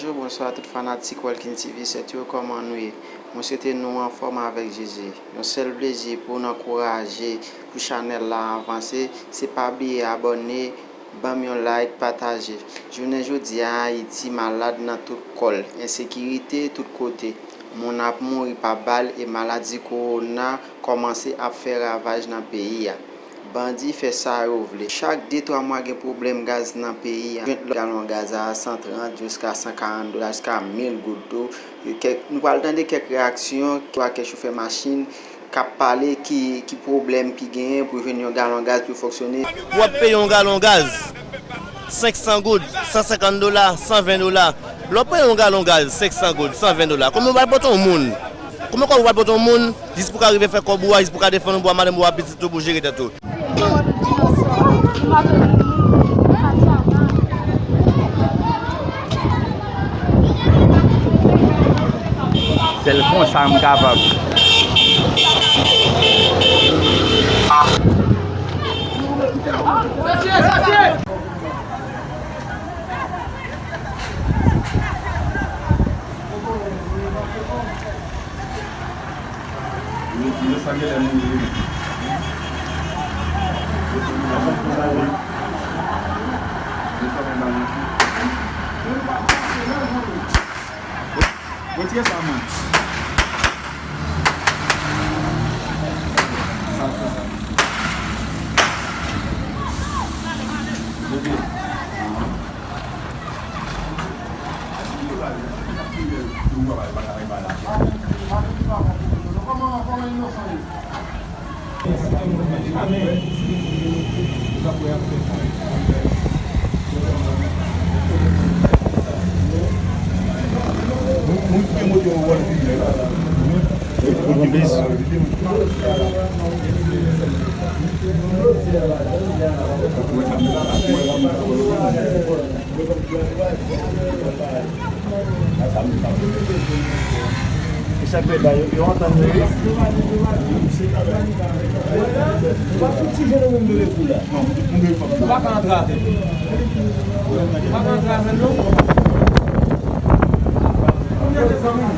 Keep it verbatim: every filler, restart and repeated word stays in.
Bonjou, bonswa tout fanatik Walking T V sèt yo, kòman nou ye? Mwen swete nou anfòm avèk Jezi. Yon sèl plezi pou n ankouraje pou chanèl la avanse, se pa bliye abòne, ban m yon like, pataje. Jounen jodi a, Ayiti malad nan tout kò l, ensekirite tout kote. Moun ap mouri pa bal e maladi kowona kòmanse ap fè ravaj nan peyi a. Bandi fè sa yo vle. Chak de twa mwa gen pwoblèm gaz nan peyi a. Jwenn galon gaz a san trant jiska san karant dola, jiska mil goud tou. Kèk, nou pral tande kèk reyaksyon, swa kèk chofè machin k ap pale ki, ki pwoblèm ki genyen pou jwenn yon galon gaz pou yo fonksyone. W ap peye yon galon gaz senk san goud, san senkant dola, san ven dola. Lè w peye yon galon gaz senk san goud, san ven dola, konbyen w pral pote yon moun? Konbyen kòb ou pral pote yon moun jis pou ka rive fè kòb ou a, jis pou ka defann ou, pou madanm ou a, pitit ou, pou jere tèt ou? Sèl konsa m kapab. Retire sa, man. Sa, sa, sa. Leve. E sa k fèt la, yo, yo antann yo, wi. Ou pa fout ti jèn ou menm de lekou la. Non, ou pa ka antre avè l. Ou pa ka antre avè l, non. Kounye a, mezanmi.